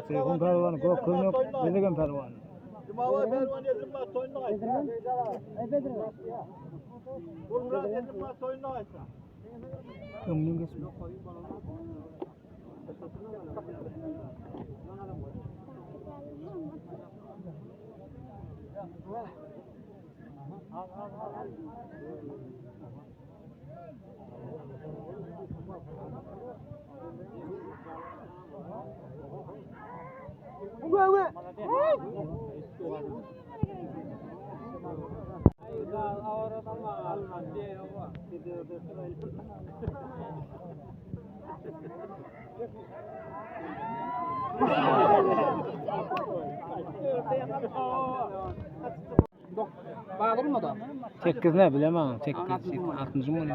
Seýhun pälwan, gök köýnek, Bezegen pälwan. Öňden geçme. Sekiz ne bilemem. Sekiz, altynjy mı?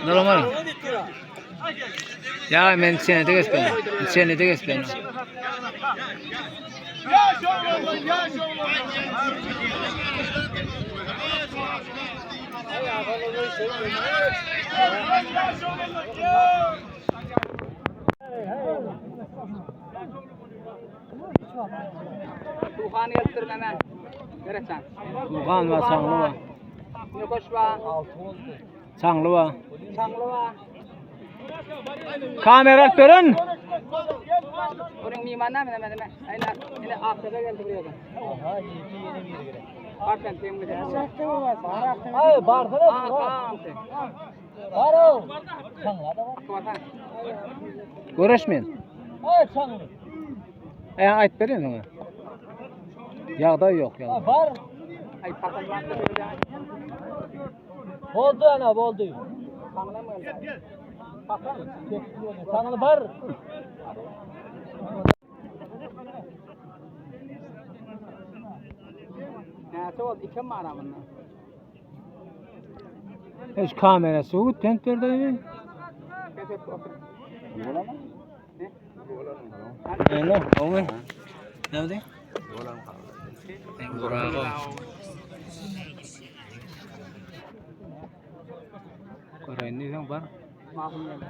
Normal. Ya men senede geçmem. Senede geçmem. Tuhan gelipdir menen. Gereksen. Tuhan wa çaňly wa. Nökeş wa. Çaňly wa. Çaňly wa. Kamera alyp beren. Onuň mimany näme näme näme. Aýna ine Aktepe geldi bir ýerden. Bak sen teňmi de. Ay barsana. Aa, Bar o. Görüşmeyin. Ay çaňly. E aýt beren ona. Ýagdaý ýok ýagdaý. Bar. Ay pakan wagtda böyle. Boldy ana boldy. Çaňly mı geldi? Pakan. Çaňly bar. Näçe oldu? İki mi ara bunlar? Hiç kamerası yok. Tent berdi. Kesip otur. Hello, owe. Näme? Bravo. Göreýin diýseň bar. Mahum geldi.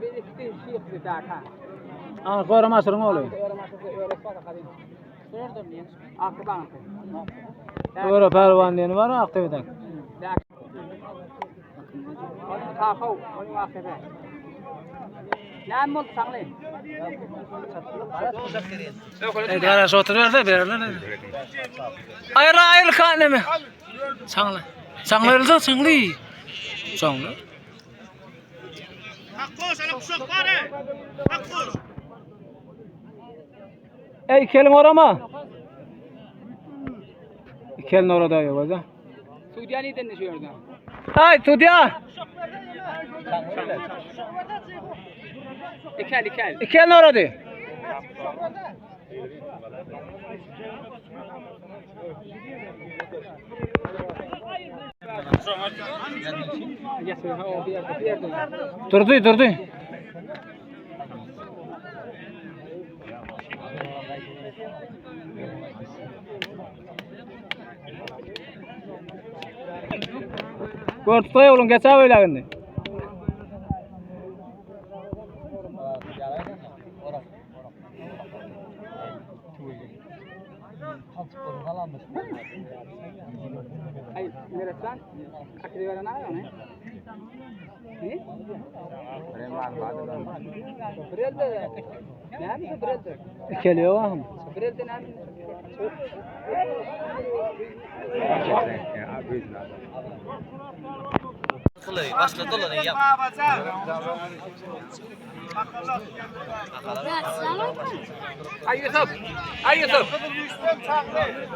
Bir iki şey bir daha. Aa, goram aşyryň oğlu. Gora pälwan diýeni bar Aktepe'den. Näme boldy saňly? E, garaş oturuyor da bererler. Ayrı ayrı kanemi. Çaňly. Çaňly ayrıldı, çaňly. Çaňly. Ey kelin orama. Kelin orada yok o da. Sudiýa neden düşüyordu? Ay Tudya. Ikel ikel. Kelin orada. Yes, o bir yerde, bir yerde. Durdu durdu. Görtüp oğlum geçer öyle şimdi. Ay, Mirestan, akli veren aýa ne? Ne? Brelde. Näme şu brelde? Geliyor var mı? Brelde näme? Ay Yusuf. Ay Yusuf.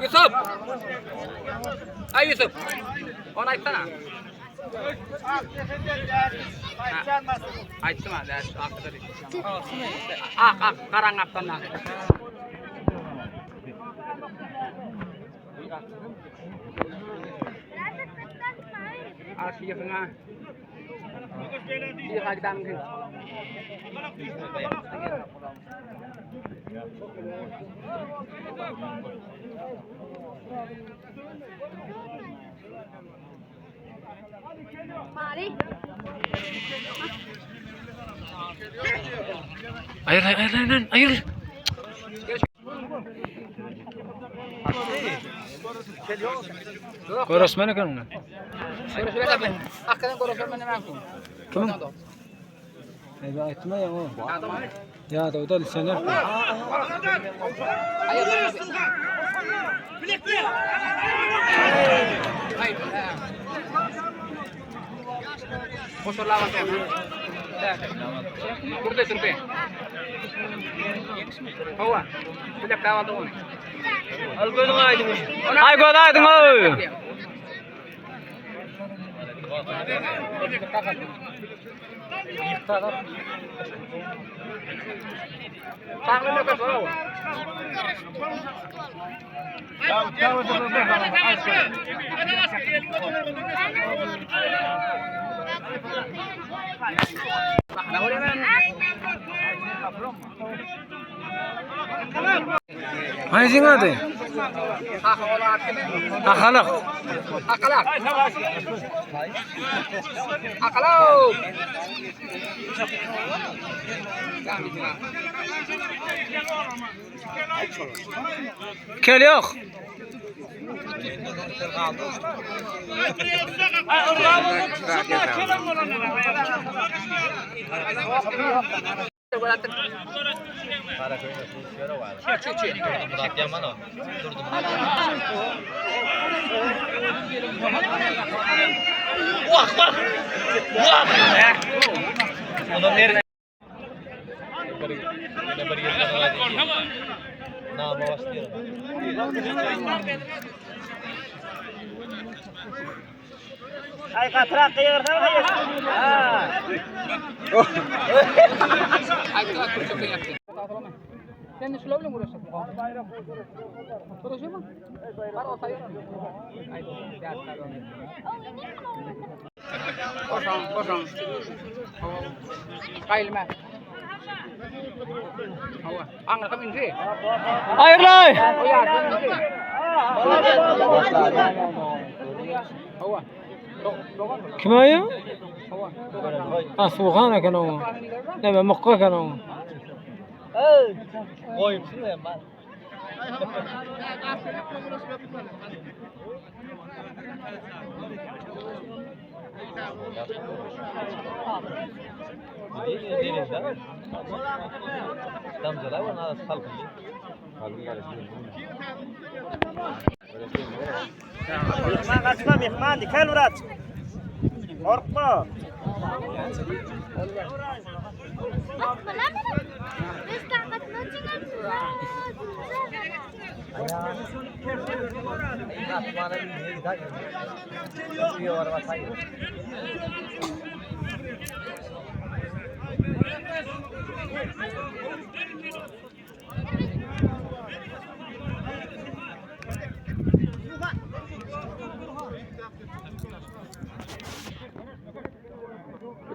Yusuf. Ay Yusuf. Onu aýtsana. Aýtdym ha, däş, akda diýip. Ak, ak, garaň akdan ak. Al şu ýygyňa. Ýyga gidelim. Aýyr, aýyr, aýyr, aýyr. Görüşmen eken oňa. Hakikaten görüşmen näme bu? Kim? Ey aýtma ya o. Ya da o da lisener. Durdy, durdy. Hawa. Bilek dawaldy ony. Al gözüň aýdyň. Ay göz aýdyň oy. Çagly löke soraw. Haýsyň ady? Ahalak. Akalak. Akalak. Kel yok. Sen de şula bilen uğraşacak mı? Uğraşıyor mu? Var o sayıyor. Koşan, koşan. Gaýylma. Hawa. Aňyrkam inji. Aýyrlay. O ýa, inji. Hawa. Dogan. Kim aýy? Hawa. Ha Suhan eken o. Näme mukka eken o. Goýupsyň sen bar. Mehman kaçma mehman dikel Murat. Korkma.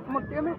Mutlu mi?